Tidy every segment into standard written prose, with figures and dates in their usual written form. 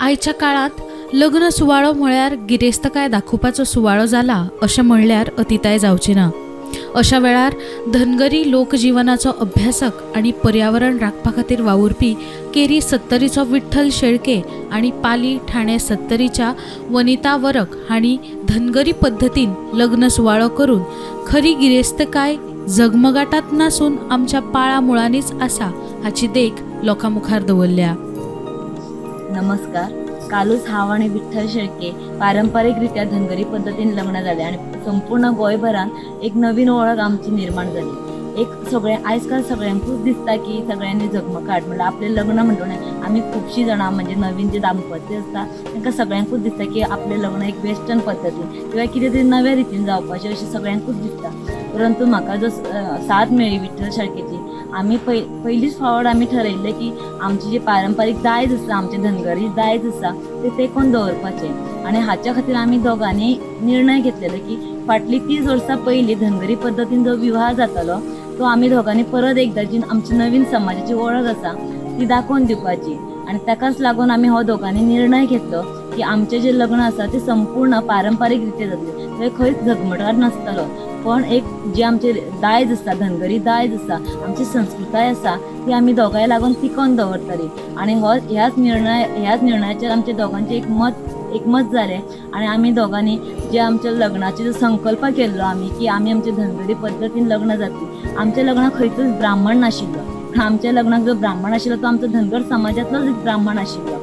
आयच्या काळांत लग्न सुवाळो म्हळ्यार गिरेस्तकाय दाखोवपाचो सुवाळो जाला अशें म्हणल्यार अतिताय जावची ना. अशा वेळार धनगरी लोकजिवनाचो अभ्यासक आनी पर्यावरण राखपा खातीर वावुरपी केरी सत्तरीचो विठ्ठल शेळके आनी पाली ठाणे सत्तरीच्या वनिता वरक हांणी धनगरी पद्दतीन लग्न सुवाळो करून खरी गिरेस्तकाय जगमगाटात नासून आमच्या पाळा मुळांनीच आसा हाची देख लोकां मुखार दवरल्या. नमस्कार. कालूच हांव आनी विठ्ठल शेळके पारंपारीकरित्या धनगरी पद्दतीन लग्न जालें आनी संपूर्ण गोंयभरान एक नवीन वळख आमची निर्माण जाली. एक सगळें आयज काल सगळ्यांकूच दिसता की सगळ्यांनी झगमगाट म्हणल्यार आपलें लग्न म्हणटलें आमी खुबशीं जाणां म्हणजे नवीन जे दांपत्य आसता तांकां सगळ्यांकूच दिसता की आपलें लग्न एक वेस्टर्न पद्दतीन किंवा कितें तरी नव्या रितीन जावपाचें अशें सगळ्यांकूच दिसता. परंतु म्हाका जो साथ मेळ्ळी विठ्ठल शेळकेची, आमी पयलीच फावट आमी ठरयल्लें की आमची जी पारंपारीक दायज आसा, आमचें धनगरी दायज आसा तें तेंकोवन दवरपाचें. आनी हाच्या खातीर आमी दोगांनी निर्णय घेतलेलो की फाटलीं 30 वर्सां पयलीं धनगरी पद्दतीन जो विवाह जातालो तो आमी दोगांनी परत एकदां जी आमची नवीन समाजाची वळख आसा ती दाखोवन दिवपाची. आनी ताकाच लागून आमी हो दोगांनी निर्णय घेतलो की आमचें जें लग्न आसा तें संपूर्ण पारंपारीक रितीन जातलें, थंय खंयच झगमगाट नासतलो, पण एक जे आमचें दायज आसा, धनगरी दायज आसा, आमची संस्कृताय आसा ती आमी दोगांय लागून टिकोवन दवरतली. आनी हो ह्याच निर्णयाचेर आमचे दोगांचें एकमत जालें आनी आमी दोगांनी जे आमच्या लग्नाचे जो संकल्प केल्लो आमी की आमी आमचे धनगरी पद्दतीन लग्न जातली. आमच्या लग्नाक खंयचोच ब्राह्मण नाशिल्लो, आमच्या लग्नाक जो ब्राह्मण आशिल्लो तो आमचो धनगर समाजांतलोच एक ब्राह्मण आशिल्लो.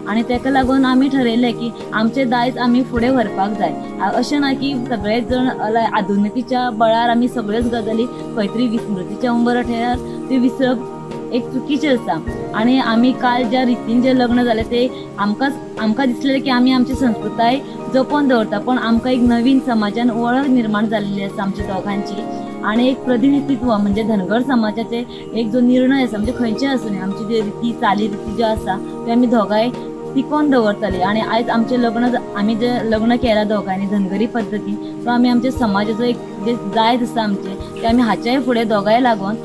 आनी ताका लागून आमी ठरयलें की आमचें दायज आमी फुडें व्हरपाक जाय. अशें ना की सगळेच जण आधुनिकीच्या बळार आमी सगळ्योच गजाली खंय तरी विस्मृतीच्या उंबरठ्यार ती विसरप एक चुकीचें आसा. आनी आमी काल ज्या रितीन जें लग्न जालें तें आमकां दिसलें की आमी आमची संस्कृताय जपोवन दवरता, पण आमकां एक नवीन समाजान वळख निर्माण जाल्ली आसा आमच्या दोगांची. आनी एक प्रतिनिधित्व म्हणजे धनगर समाजाचे एक जो निर्णय आसा म्हणजे खंयचे आसूं आमची जे रिती चाली रिती ज्यो आसा त्यो आमी दोगांय टिकोवन दवरतली. आनी आयज आमचें लग्न आमी जें लग्न केलां दोगांनी धनगरी पद्दतीन तो आमी आमच्या समाजाचो एक जे दायज आसा आमचें तें आमी हाच्याय फुडें दोगांय लागून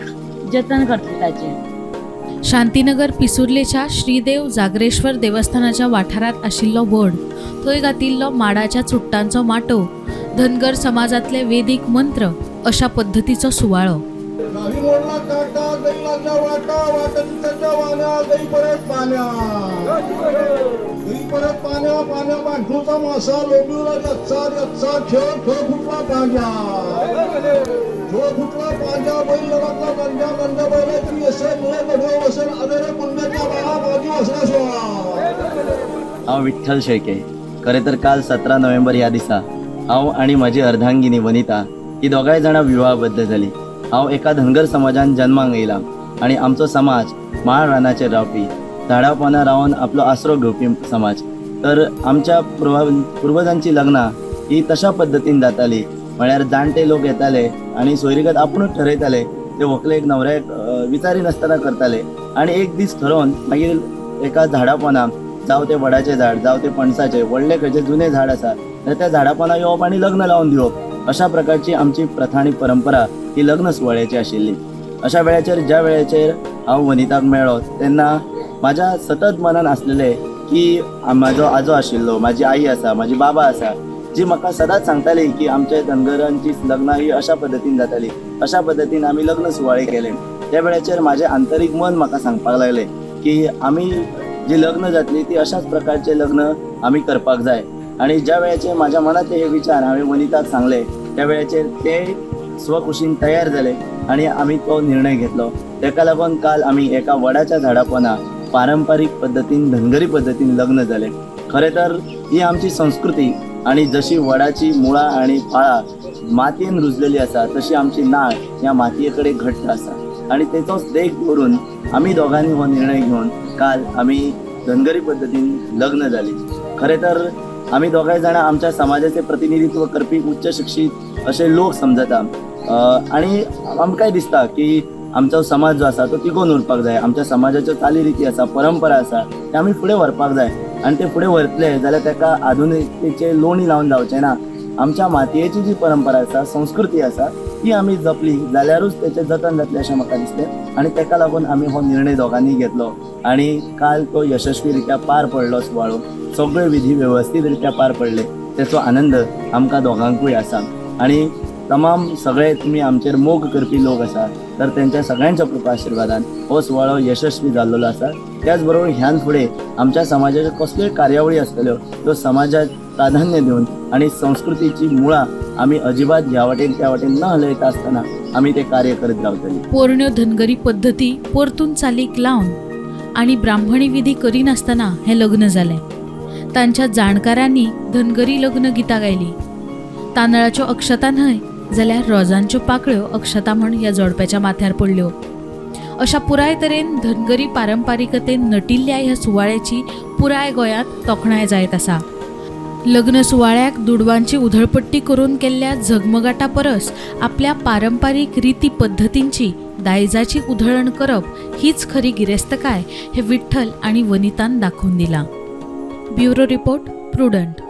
जतन करतली ताचें. शांतीनगर पिसुर्लेच्या श्रीदेव जागरेश्वर देवस्थानाच्या वाठारांत आशिल्लो वड, थंय घातिल्लो माडाच्या चुट्टांचो माटोव, धनगर समाजांतले वेदीक मंत्र अशा पद्दतीचो सुवाळो. हांव विठ्ठल शेळके. खरें तर काल 17 नोव्हेंबर ह्या दिसा हांव आनी म्हजी अर्धांगिनी वनिता ही दोगांय जाणां विवाहबद्ध जाली. हांव एका धनगर समाजान जन्माक येयला आनी आमचो समाज माळ रानाचेर रावपी, झाडां पानां रावन आपलो आसरो घेवपी समाज. तर आमच्या पुर्वजांची लग्नां ही तशा पद्दतीन जाताली, म्हळ्यार जाणटे लोक येताले आनी सोयरीगत आपुणूच ठरयताले, ते व्हंकलेक न्हवऱ्याक विचारी नासतना करताले आनी एक दीस ठरोवन मागीर एका झाडा पोंदा, जावं तें वडाचें झाड जावं तें पणसाचें व्हडलें खंयचें जुनें झाड आसा तर त्या झाडा पोंदा येवप आनी लग्न लावन दिवप, अशा प्रकारची आमची प्रथा आनी परंपरा ही लग्न सुवाळ्याची आशिल्ली. अशा वेळाचेर ज्या वेळाचेर हांव वनिताक मेळ्ळो तेन्ना म्हाज्या सतत मनान आसलेलें की म्हाजो आजो आशिल्लो, म्हाजी आई आसा, म्हाजी बाबा आसा, जी म्हाका सदांच सांगताली की आमच्या धनगरांची लग्नां ही अशा पद्दतीन जाताली, अशा पद्दतीन आमी लग्न सुवाळे केले. त्या वेळाचेर म्हाजें आंतरीक मन म्हाका सांगपाक लागलें की आमी जी लग्न जातली ती अशाच प्रकारचें लग्न आमी करपाक जाय. आनी ज्या वेळाचेर म्हाज्या मनांतले हे विचार हांवें वनिताक सांगले त्या वेळाचेर ते स्वखुशीन तयार जाले आनी आमी तो निर्णय घेतलो. ताका लागून काल आमी एका वडाच्या झाडा पोंदा पारंपारीक पद्दतीन धनगरी पद्दतीन लग्न जाले. खरें तर ही आमची संस्कृती आनी जशी वडाची मुळां आनी पाळां मातयेन रुजलेली आसा तशी आमची नाळ ह्या मातये कडेन घट्ट आसा आनी तेचोच देख दवरून आमी दोगांनी हो निर्णय घेवन काल आमी धनगरी पद्दतीन लग्न जाली. खरें तर आमी दोगांय जाणां आमच्या समाजाचें प्रतिनिधित्व करपी उच्च शिक्षीत अशे लोक समजता आनी आमकांय दिसता की आमचो समाज जो आसा तो तिगोवन उरपाक जाय, आमच्या समाजाच्यो चालीरिती आसा, परंपरा आसा ते आमी फुडें व्हरपाक जाय आनी ते फुडें व्हरतले जाल्यार ताका आधुनिकतेचे लोणी लावन जावचें ना. आमच्या मातयेची जी परंपरा आसा, संस्कृती आसा ती आमी जपली जाल्यारूच तेचें जतन जातलें अशें म्हाका दिसलें आनी तेका लागून आमी हो निर्णय दोगांनी घेतलो आनी काल तो यशस्वी रित्या पार पडलो सुवाळो. सगळे विधी वेवस्थीत रित्या पार पडले, तेचो आनंद आमकां दोगांकूय आसा. आनी तमाम सगळे तुमी आमचेर मोग करपी लोक आसा, तर तेंच्या सगळ्यांच्या कृपा आशिर्वादान हो सुवाळो यशस्वी जाल्लो आसा. त्याच बरोबर ह्यान फुडें आमच्या समाजाच्यो कसल्योय कार्यावळी आसतल्यो त्यो समाजाक प्राधान्य दिवन आनी संस्कृतीची मुळां आमी अजिबात ह्या वाटेन त्या वाटेन न हलयता आसतना आमी ते कार्य करत रावतली. पोरण्यो धनगरी पद्दती परतून चालीक लावन आनी ब्राह्मणी विधी करिनासतना हें लग्न जालें. तांच्या जाणकारांनी धनगरी लग्न गितां गायलीं. तांदळाच्यो अक्षता न्हय जाल्यार रोजांच्यो पाकळ्यो अक्षता म्हण ह्या जोडप्याच्या माथ्यार पडल्यो. अशा पुराय तरेन धनगरी पारंपारिकतेन नटिल्ल्या ह्या सुवाळ्याची पुराय गोंयांत तोखणाय जायत आसा. लग्न सुवाळ्याक दुडवांची उधळपट्टी करून केल्ल्या झगमगाटा परस आपल्या पारंपारीक रिती पद्दतींची दायजाची उधळण करप हीच खरी गिरेस्तकाय हें विठ्ठल आनी वनितान दाखोवन दिलां. Bureau report, Prudent.